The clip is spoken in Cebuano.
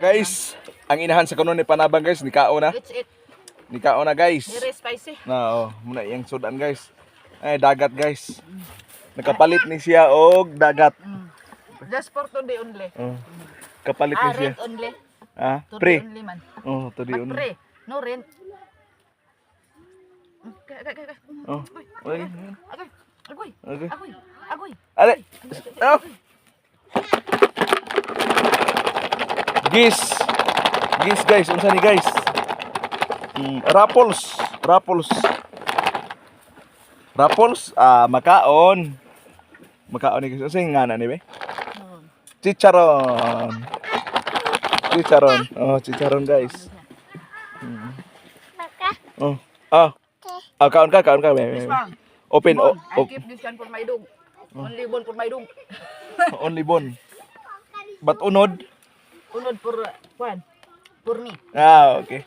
Guys, ang inahan sa kuno ni Panabang, guys, nikaon na. It's it. Nikaon na, guys. Very spicy. Na oh, muna iyang sudan, guys. Ay, dagat, guys. Nakapalit ni siya og dagat. Just for today only. Oh. Kapalit ni Ah, siya. rent only. Ah, Today pre. only man. Oh, today But only. pre, no rent. Kay, kay, kay, kay. Oh. Ay, Agoy, agoy, okay. Agoy, agoy. Ale. Oh. Gis. Gis, guys, unsa ni, guys? Raffles, Raffles. Raffles, ah, makaon. Makaon ni, guys. Unsa yung ngana ni be? Chicharon. Chicharon. Oh, chicharon, guys. Oh. Ah. Ah, kaon ka, kaon ka. Be, be, This be. one. Open, Bone. oh, I oh, keep this one for my dog. Only bone for my dog. Only bone. But unod? Unod for one. For me. Ah, okay.